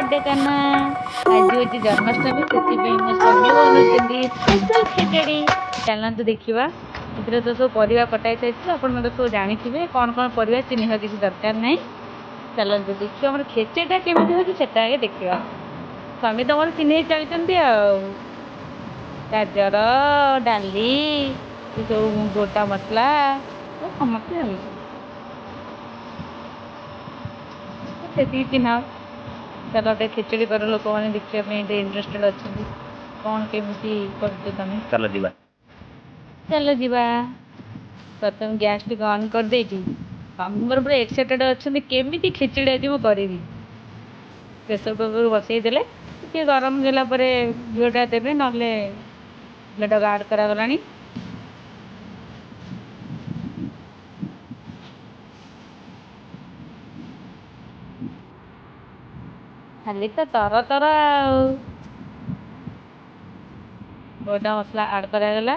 Birthday Kanha. ଆଜି ହେଉଛି ଜନ୍ମାଷ୍ଟମୀ, ସେଥିପାଇଁ ମୋ ସ୍ୱାମୀ ବନଉଛନ୍ତି ସ୍ପେଶାଲ ଖେଚେଡ଼ି। ଚାଲନ୍ତୁ ଦେଖିବା। ଏଥିରେ ତ ସବୁ ପରିବା କଟା ହେଇସାରିଛି, ଆପଣମାନେ ତ ସବୁ ଜାଣିଥିବେ କ'ଣ କ'ଣ ପରିବା, ଚିହ୍ନିବା କିଛି ଦରକାର ନାହିଁ। ଚାଲନ୍ତୁ ଦେଖିବା ଆମର ଖେଚେଡ଼ିଟା କେମିତି ହେଉଛି, ସେଟା ଆଗେ ଦେଖିବା। ସ୍ୱାମୀ ତ ମୋର ଚିହ୍ନେଇ ଚାଲିଛନ୍ତି। ଆଉ ଗାଜର, ଡାଲି, ଏସବୁ ଗୋଟା ମସଲା ସମସ୍ତେ ଜାଣିଛନ୍ତି, ସେତିକି ଚିହ୍ନ। ଚାଲ ଗୋଟେ ଖେଚେଡ଼ି କର, ଲୋକମାନେ ଦେଖିବା ପାଇଁ ଟିକେ ଇଣ୍ଟରେଷ୍ଟେଡ଼ ଅଛନ୍ତି, କ'ଣ କେମିତି କରୁଛ ତମେ। ଚାଲ ଯିବା। ଚାଲ ଯିବା। ପ୍ରଥମେ ଗ୍ୟାସ୍ ଟିକେ ଅନ୍ କରିଦେଇକି, ସ୍ୱାମୀଙ୍କର ପୁରା ଏକ୍ସାଇଟେଡ଼ ଅଛନ୍ତି କେମିତି ଖେଚେଡ଼ି ଆଜି ମୁଁ କରିବି। ପ୍ରେସର୍ କୁକର୍ ବସେଇ ଦେଲେ, ଟିକେ ଗରମ ହେଲା ପରେ ଘିଅଟା ଦେବେ, ନହେଲେ ଘିଅଟାକୁ ଆଡ଼୍ କରାଗଲାଣି। ଖାଲି ତ ତର ତର। ଆଉ ଗୋଟା ମସଲା ଆଡ଼୍ କରାଗଲା,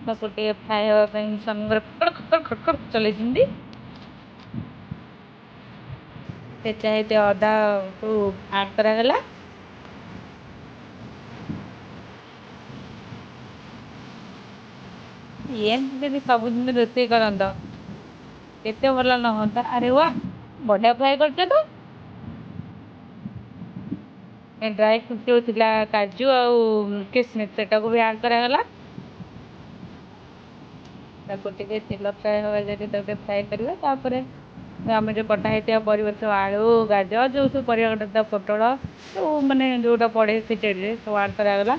ତାକୁ ଟିକେ ଫ୍ରାଏ ହେବା ପାଇଁ ସ୍ୱାମୀଙ୍କର ଖକଡ଼ ଖକଡ଼ ଖକଡ଼ ଚଲେଇଛନ୍ତି। ଛେଚା ହେଇଥିବା ଅଦାକୁ ଆଡ଼୍ କରାଗଲା। ଏମିତି ଯଦି ସବୁଦିନ ରୋଷେଇ କରନ୍ତ, କେତେ ଭଲ ନ ହୁଅନ୍ତା? ଆରେ ୱା, ବଢ଼ିଆ ଫ୍ରାଏ କରିଛ ତ! ଡ୍ରାଏ ଫ୍ରୁଟ୍ ଯେଉଁ ଥିଲା, କାଜୁ ଆଉ କିସମିସ୍, ସେଟାକୁ ବି ଆଡ଼୍ କରାଗଲା। ତାକୁ ଟିକେ ତେଲ ଫ୍ରାଏ ହେବା ଯାଏ ତାକୁ ଟିକେ ଫ୍ରାଏ କରିବା। ତାପରେ ଆମେ ଯେଉଁ କଟା ହେଇଥିବା ପରିବା ସବୁ, ଆଳୁ, ଗାଜର, ଯେଉଁ ସବୁ ପରିବା କଟା, ପୋଟଳ ସବୁ, ମାନେ ଯେଉଁଟା ପଡ଼େ ଖେଚେଡ଼ିରେ, ସବୁ ଆଡ଼୍ କରାଗଲା।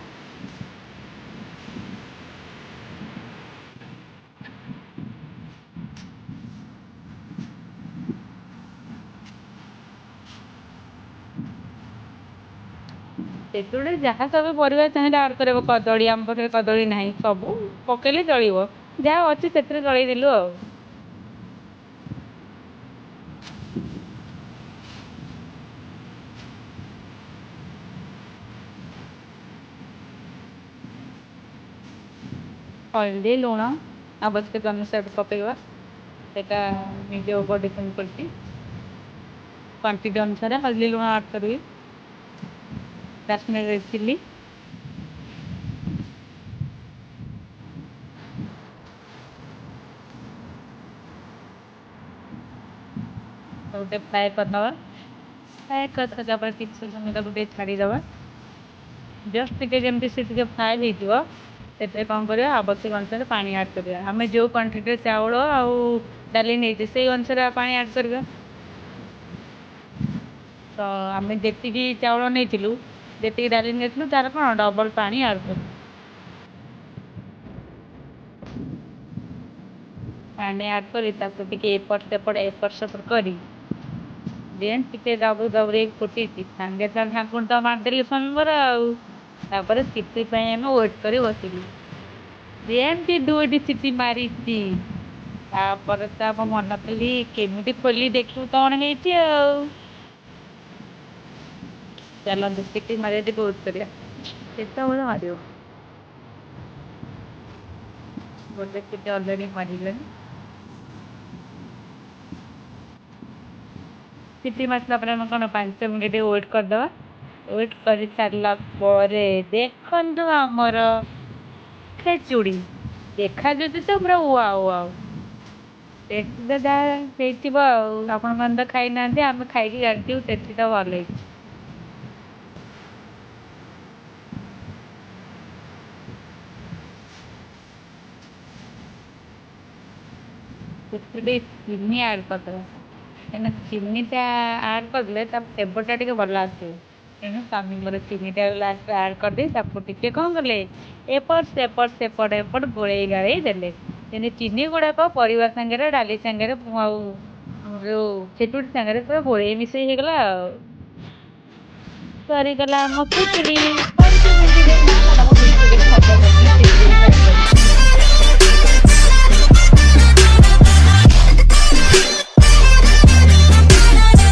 ସେତେବେଳେ ଯାହା ସବୁ ପରିବା ଚାହିଁଲେ ଆଡ଼୍ କରିବ। କଦଳୀ, ଆମ ପାଖରେ କଦଳୀ ନାହିଁ, ସବୁ ପକେଇଲେ ଚଳିବ। ଯାହା ଅଛି ସେଥିରେ ଚଳେଇ ଦେଲୁ। ଆଉ ହଳଦୀ, ଲୁଣ ଆବଶ୍ୟକ ଅନୁସାରେ ପକେଇବା, ସେଇଟା ନିଜ ଉପରେ ଡିପେଣ୍ଡ କରୁଛି। କ୍ୱାଣ୍ଟିଟି ଅନୁସାରେ ହଳଦୀ, ଲୁଣ ଆଡ଼୍ କରିବି। କାଶ୍ମୀର ରେଡ଼ ଚିଲି ଗୋଟେ ଫ୍ରାଏ କରିନେବା। ଫ୍ରାଏ କରିସାରିଲା ପରେ କିଛି ସମୟ ତାକୁ ଟିକେ ଛାଡ଼ିଦେବା। ଜଷ୍ଟ ଟିକେ ଯେମିତି ସେ ଟିକେ ଫ୍ରାଏ ହେଇଯିବ, ସେଥିରେ କ'ଣ କରିବା? ଆବଶ୍ୟକ ଅନୁସାରେ ପାଣି ଆଡ଼୍ କରିବା। ଆମେ ଯେଉଁ କ୍ୱାଣ୍ଟିଟିରେ ଚାଉଳ ଆଉ ଡାଲି ନେଇଛେ, ସେଇ ଅନୁସାରେ ପାଣି ଆଡ଼୍ କରିବା। ତ ଆମେ ଯେତିକି ଚାଉଳ ନେଇଥିଲୁ, ଯେତିକି ଡାଲି ନେଇଥିଲୁ, ତାର କ'ଣ ଡବଲ୍ ପାଣି ଆଡ଼୍ କରିବୁ। ପାଣି ଆଡ଼୍ କରି ତାକୁ ଟିକେ ଏପଟ ସେପଟ ଏପଟ ସେପଟ କରି, ଦେନ୍ ଟିକେ ଦାବୁରି ଦାବୁରି ହେଇକି ଫୁଟିଛି, ସାଙ୍ଗେ ସାଙ୍ଗେ ଢାଙ୍କୁଣୀ ତ ମାରିଦେଲି ସ୍ୱାମୀଙ୍କର। ଆଉ ତାପରେ ସିଟି ପାଇଁ ଆମେ ୱେଟ୍ କରି ବସିଲୁ। ଯେମିତି ଦୁଇଟି ସିଟି ମାରିଛି, ତାପରେ ତ ଆମ ମନ ଖାଲି କେମିତି ଖୋଲି ଦେଖିବୁ କ'ଣ ହେଇଛି। ଆଉ ଚାଲନ୍ତୁ, ସିଟି ମାରିବା ଟିକେ ୱେଟ୍ କରିବା, କେତେବେଳେ ମାରିବ। ଗୋଟେ ସିଟି ଅଲରେଡ଼ି ମାରିଲେଣି। ସିଟି ମାରିଲା ପରେ ଆମେ କ'ଣ 5 ମିନିଟ୍ ୱେଟ୍ କରିଦେବା। ୱେଟ୍ କରି ସାରିଲା ପରେ ଦେଖନ୍ତୁ ଆମର ଖେଚୁଡ଼ି ଦେଖାଯାଉଛି ତ ପୁରା ୱାଓ ୱାଓ। ଟେଷ୍ଟ ତ ଯାହା ହେଇଥିବ, ଆଉ ଆପଣମାନେ ତ ଖାଇନାହାନ୍ତି, ଆମେ ଖାଇକି ଜାଣିଛୁ ଟେଷ୍ଟ ତ ଭଲ ହେଇଛି। ସେଥିରେ ଟିକେ ଚିନି ଆଡ଼୍ କରିଦେବା, କାହିଁକିନା ଚିନିଟା ଆଡ଼୍ କରିଦେଲେ ତା ଫ୍ଲେଭରଟା ଟିକେ ଭଲ ଆସିବ। ତେଣୁ ସ୍ୱାମୀଙ୍କର ଚିନିଟା ଲାଷ୍ଟରେ ଆଡ଼୍ କରିଦେଇ ତାକୁ ଟିକେ କ'ଣ କଲେ, ଏପଟ ସେପଟ ସେପଟ ଏପଟ ଗୋଳେଇ ଗାଳେଇ ଦେଲେ, ଯେମିତି ଚିନି ଗୁଡ଼ାକ ପରିବା ସାଙ୍ଗରେ, ଡାଲି ସାଙ୍ଗରେ ଆଉ ଯେଉଁ ଖେଚୁଡ଼ି ସାଙ୍ଗରେ ପୁରା ଗୋଳେଇ ମିଶେଇ ହେଇଗଲା। ଆଉ ସରିଗଲା ଆମ ଖେଚୁଡ଼ି 5 ମିନିଟ୍ରେ।